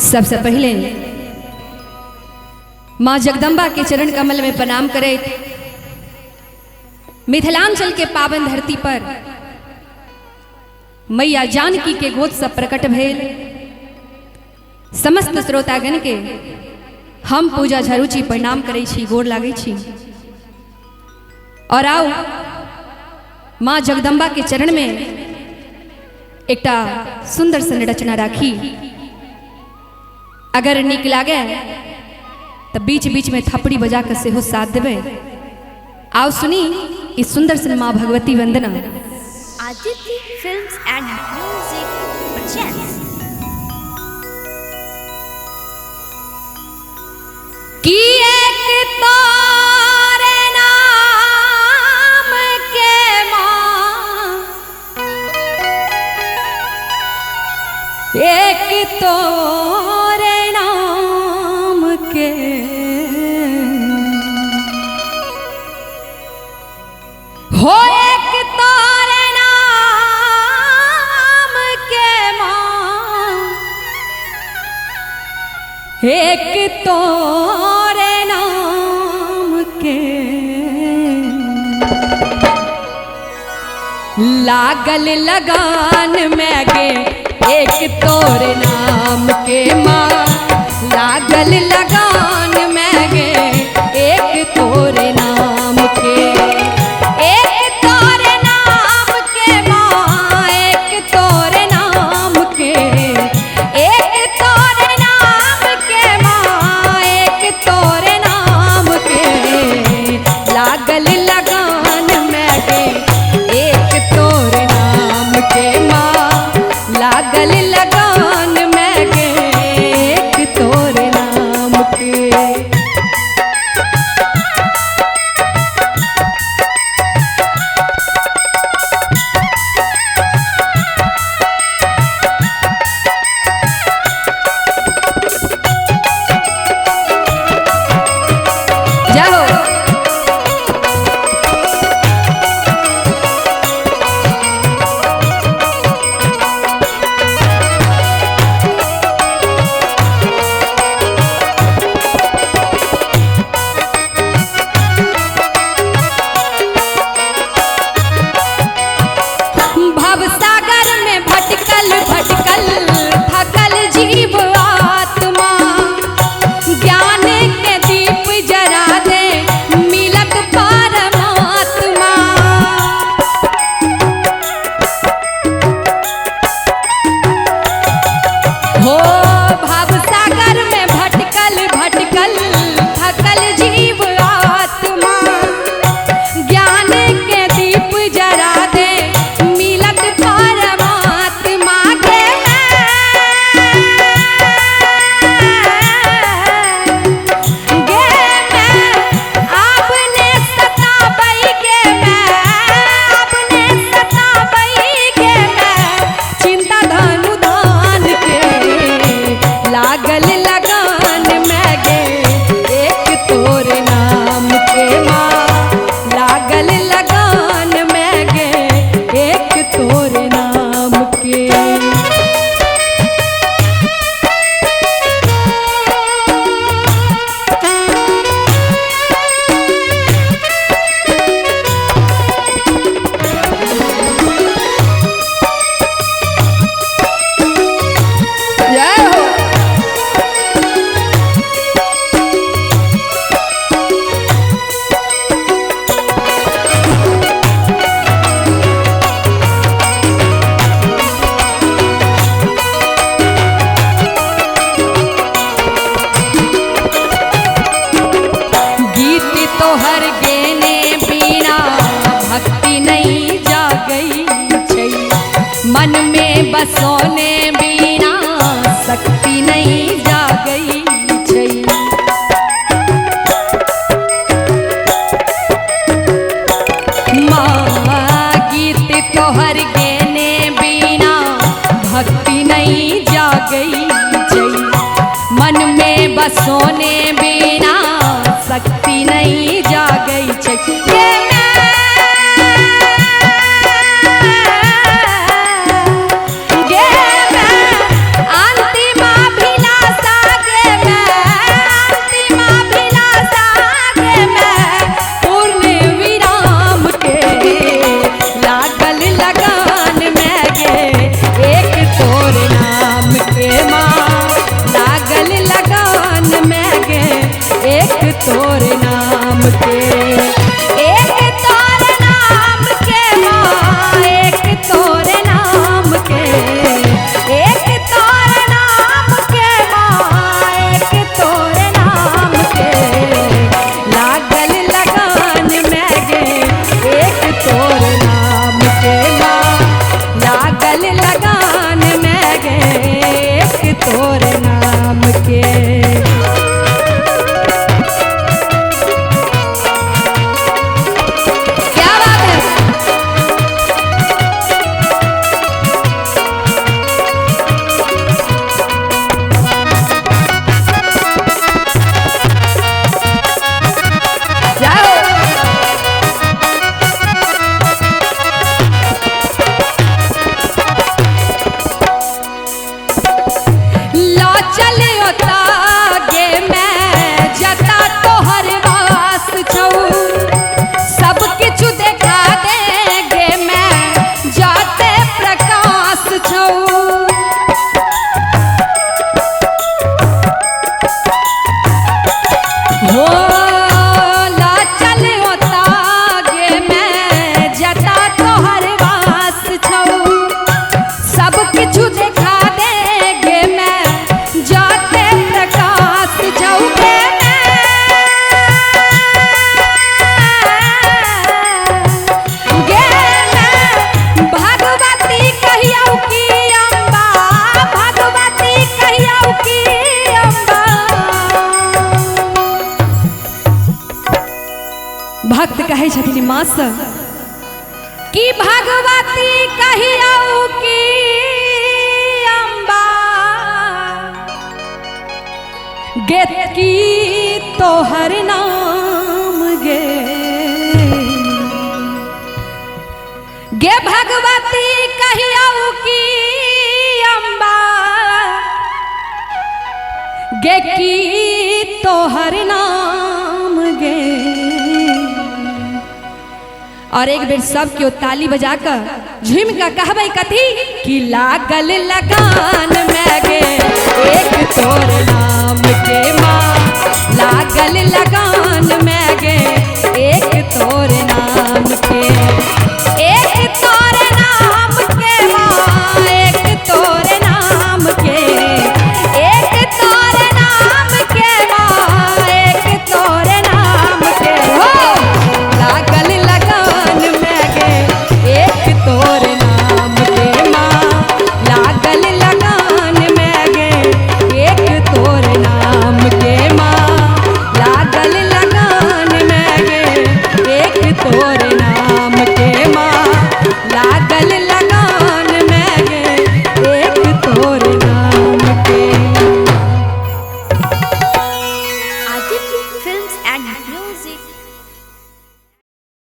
सबसे पहले माँ जगदम्बा के चरण कमल में प्रणाम करैत मिथिलांचल के पावन धरती पर मैया जानकी के गोद से प्रकट भेल समस्त श्रोतागण के हम पूजा झरुचि प्रणाम करै छी, गोर लागै छी। और आओ माँ जगदम्बा के चरण में एकटा सुंदर सन रचना राखी। अगर निक लागे तो बीच बीच में थपड़ी बजा कर सेहो साथ देबै। आओ सुनी इस सुंदर सन माँ भगवती वंदना। Aditya Films and Music presents कि एक तोरे नाम के माँ, एक तोरे नाम के, हो एक तोरे नाम के माँ, एक तोरे नाम के लागल लगान में गे, एक तोरे नाम के माँ लागल लगान में गे, एक तोरे नाम के, एक तोरे नाम के माँ, एक तोरे नाम के, एक तोरे नाम के माँ, एक तोरे नाम के लागल लगान में गे, एक तोरे नाम के माँ लागल लगान में गे, एक तोरे नाम के। जाओ भवसागर में भटकल भटकल थकल जीव आत्मा, ज्ञान के दीप जरा दे मिलत परमात्मा। हो भवसागर में भटकल भटकल थकल जीव आत्मा, ज्ञान के दीप जरा दे मिलत परमात्मा के। गे मैं आपने सताबई गे मैं, आपने सताबई गे मैं, चिंता धनु धान के लागल लगान में गे, एक तोरे नाम के माँ लागल लगान में गे, एक तोरे नाम के। जय हो। गीत तोहर गेने बिना भक्ति नहीं जागई छै, मन में बसोने बिना शक्ति नहीं जागई छै। माँ गीत तोहर गेने बिना भक्ति नहीं जागई छै, मन में बसोने बिना शक्ति नहीं जागई छै। गे मैं, गे मैं, अंतिम कहै छथिन माँ से कि भगवती कहियौ कि अम्बा गे की तोहर नाम गे, गे भगवती कहियौ कि अम्बा गे की तोहर नाम गे। और एक बेर सब केओ ताली बजा कर झूम के कहबै कथी कि लागल लगान में गे।